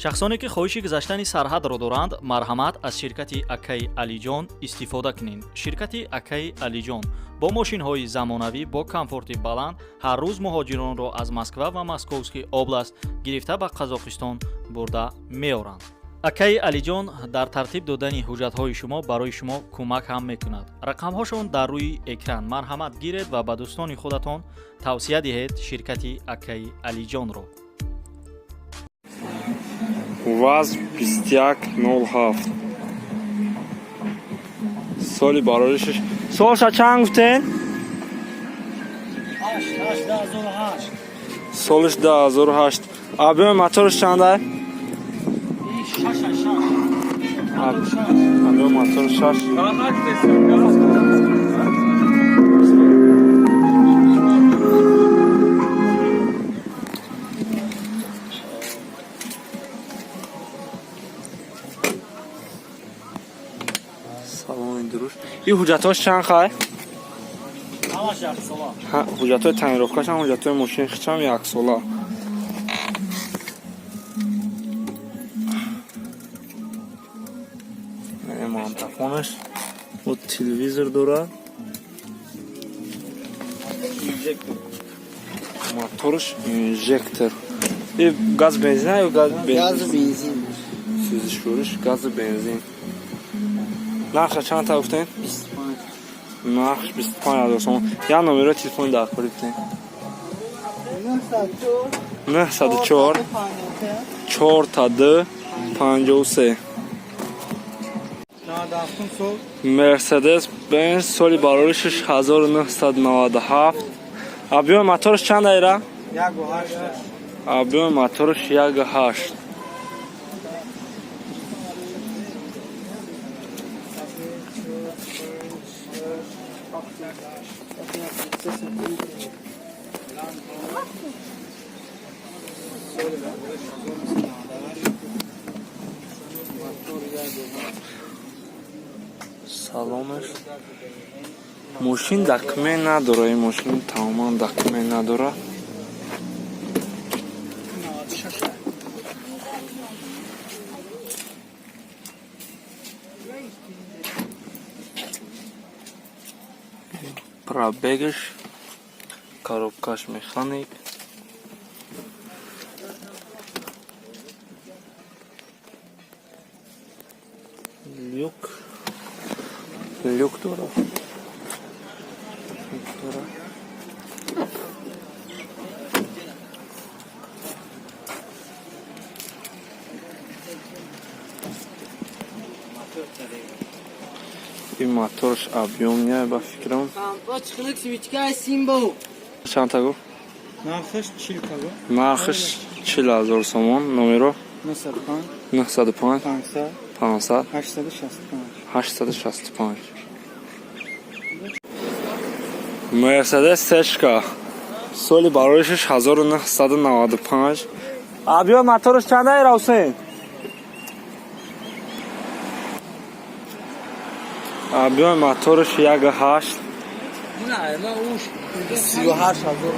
Шахсоне, ки хоҳиши гузаштани сарҳадро доранд, марҳамат, аз ширкати акаи Алиҷон истифода кунед. Ширкати акаи Алиҷон бо мошинҳои замонавӣ, бо комфорти баланд ҳар рӯз муҳоҷиронро аз Москва ва Московский область гирифта, ба Қазоқистон бурда меоранд. Акаи Алиҷон дар тартиб додани ҳуҷҷатҳои шумо барои шумо кӯмак ҳам мекунад. Рақамҳошон дар рӯи экран, марҳамат, гиред ва ба дӯстони худатон тавсия диҳед ширкати акаи Алиҷонро. ВАЗ 2107, соли бароришаш, солша чанд гуфтен? Солиш 2008. Объёми моторш чанда? Объёми мотор шаш. Салони дуруш. И ҳуҷҷатҳош чанд хай? Ҳуҷҷатҳои тонировкашам, ҳуҷҷатҳои мошини хичам яксола. Магнитофонаш, бо телевизор дорад. Моторш инжектор. И газ, бензин ё газ? Газу бензин. Сӯзишвориш газу бензин. Нархша чанд та гуфтем? 25. Нархш 25 000 сомон. Як номерои телефони даркорӣ гуфтем. 904 4 2 53. Мерседес Бенз, соли бароришаш 1997. Объёми моторш чанд айра? Объёми моторш 1,8. Салонаш. Мошин документ надора, ин мошин тамоман документ надора. Пробегаш, коробкаш механик. Люк, люк дора, люк дора. Ин моторш объёмный ба фикрам. Чанд та гуфт? Нархаш 40 ҳазор. Нархаш 40 000 сомон. Номеро? 905 905 500 500 865. 865. Мерседес сешка, соли бароишаш 1995. Объём моторш чанда ира, Ҳусейн? Объёми моторш 1,8. 38 ҳазор.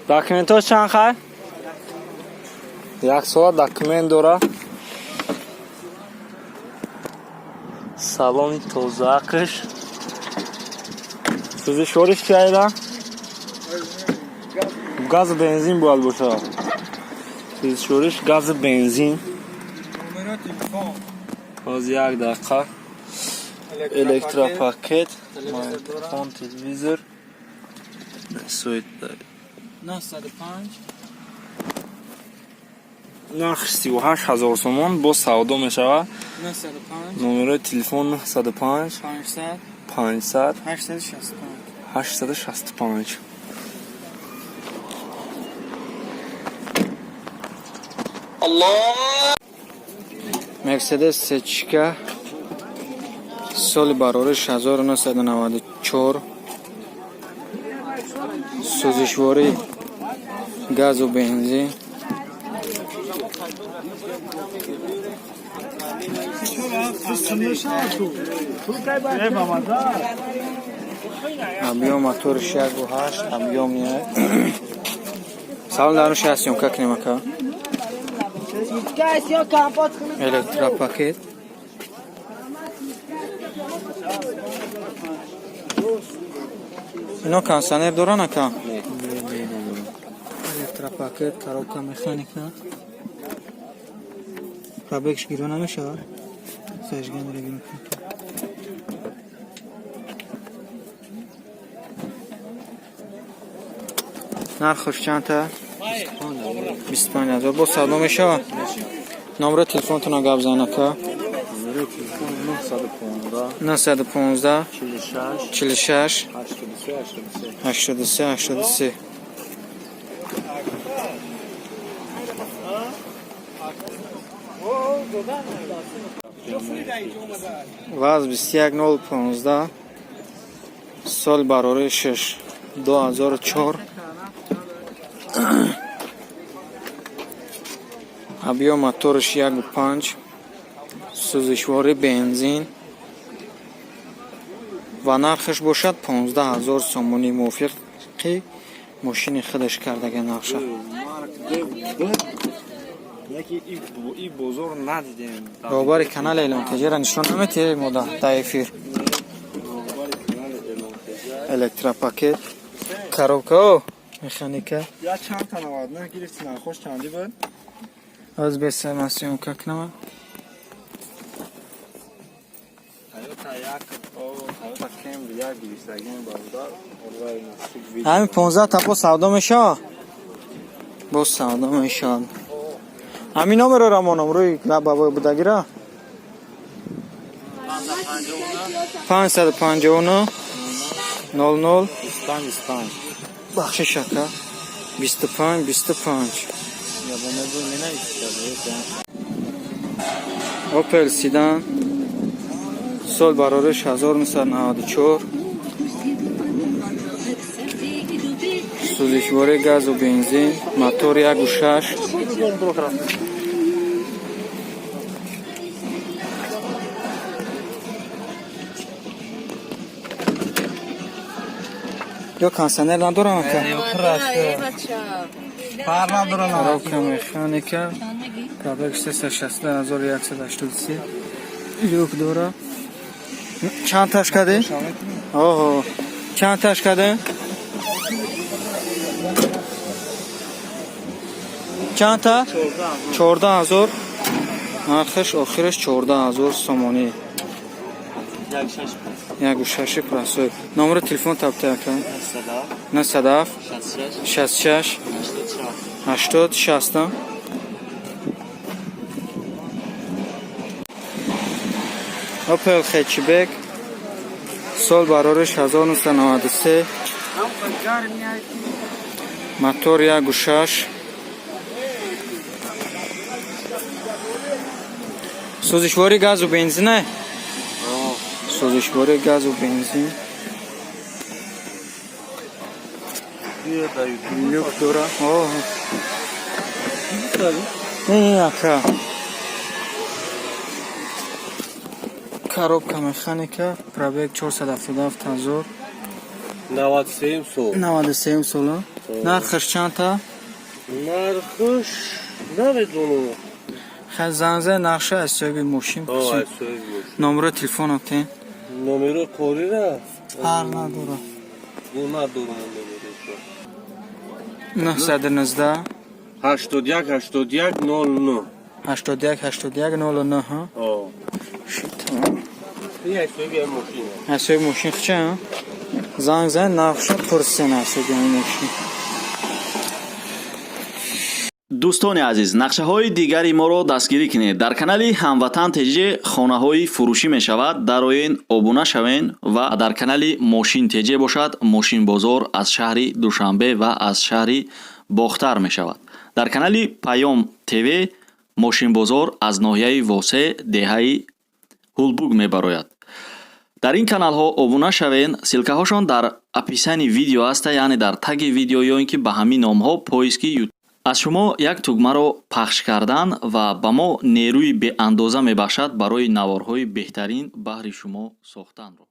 Документош чанд хай? Як сола документ дора. Салони тозаакш. Сӯзишвориш чи айда? Газу бензин бояд бошад. Сӯзишвориш газу бензин. Ҳозир, як дақиқа. Электропакет, магнитофон, телевизор. Сует. 905. Нархи 38 000 сомон, боз савдо мешавад. 905 Номерои телефон 905 500 500 865. 865. Мерседес сечка, соли барориш 1994, сӯзишворӣ газу бензин. Объём моториш 1,8, объём салон дарунш ҳаст, съёмка кунем, ака. Электропакет. Ино кондиционер доран, ака? Электропакет, коробка механика. Пробегш гиро намешавад? Зажигание мекунад. Нархаш чандта? 25 000. Бо савдо мешавад? Номери телефонтона гап зан, ака. 915 46 83 83. ВАЗ 21015, соли барори 6 2004, объём моториш 1,5, сӯзишворӣ бензин ва нархаш бошад 15 000 сомонӣ. Мувофиқи мошини худаш кардага нақша. Яки и бозор надидем. Роҳбари канали Элон Теҷера нишон наметиҳед мода дар эфир? Электропакет, коробка о механика. Я чанд та 99 гирифти, нархош чанди буд? Аз бесама съёмка кунам. Тойота як, Тойота Camry як гирифтагим, бародар. Орвай насиб видео. Ҳамин 15 та бо савдо мешавад, боз савдо мешавад. Ҳамин номеро рамонам рӯи лабавои будагира: 559 00 25 25. Бахшиш, ака, 25 25. Я бо мебу менависӣ. Опел седан, сол барориш 1994, сӯзишвории газу бензин, мотор 1,6. Ё кондиционер надорам, ака? Коробка механика, пробег 360183, люк дора. Чанд таш кардӣ? Оҳо, чанд таш кардӣ? Чанд та? 14 000 нархаш, охираш 14 000 сомонӣ. 1,6 простой. Номери телефон табта, ака. 97 66 80 60. Опел хэтчбек, сол барориш 1993, мотор 1,6, сӯзишвории газу бензине, сӯзишвории газу бензин, люк дора. Не, ака, коробка механика, пробег 477 000. 93 сол. 93 сола. Нархаш чандта? Нархаш намедонам. Хай, занзе нақша аз ҳисоби мошин. Номери телефонате? Номеро корира? Ҳар надора. Бу надорам номерошо. 919 81 81 09. 81 81 09, ҳа? О. Тамом. Ин ҳисоби ҳам мошина. Аз ҳисоби мошин хча занг зан, нархша пурсен аз ҳисоби ҳамин мошин. Дӯстони азиз, нақшаҳои дигари моро дастгирӣ кунед. Дар канали Ҳамватан ТЖ хонаҳои фурӯшӣ мешавад, дароен, обуна шавен. Ва дар канали Мошин ТЖ бошад, мошинбозор аз шаҳри Душанбе ва аз шаҳри Бохтар мешавад. Дар канали Паём ТВ мошинбозор аз ноҳияи Восе, деҳаи Ҳулбук мебарояд. Дар ин каналҳо обуна шавен, ссылкаҳошон дар описании видео аста, яъне дар таги видео ё ин ки ба ҳамин номҳо поиски. Аз шумо як тугмаро пахш кардан ва ба мо нерӯи беандоза мебахшад барои наворҳои беҳтарин баҳри шумо сохтанро.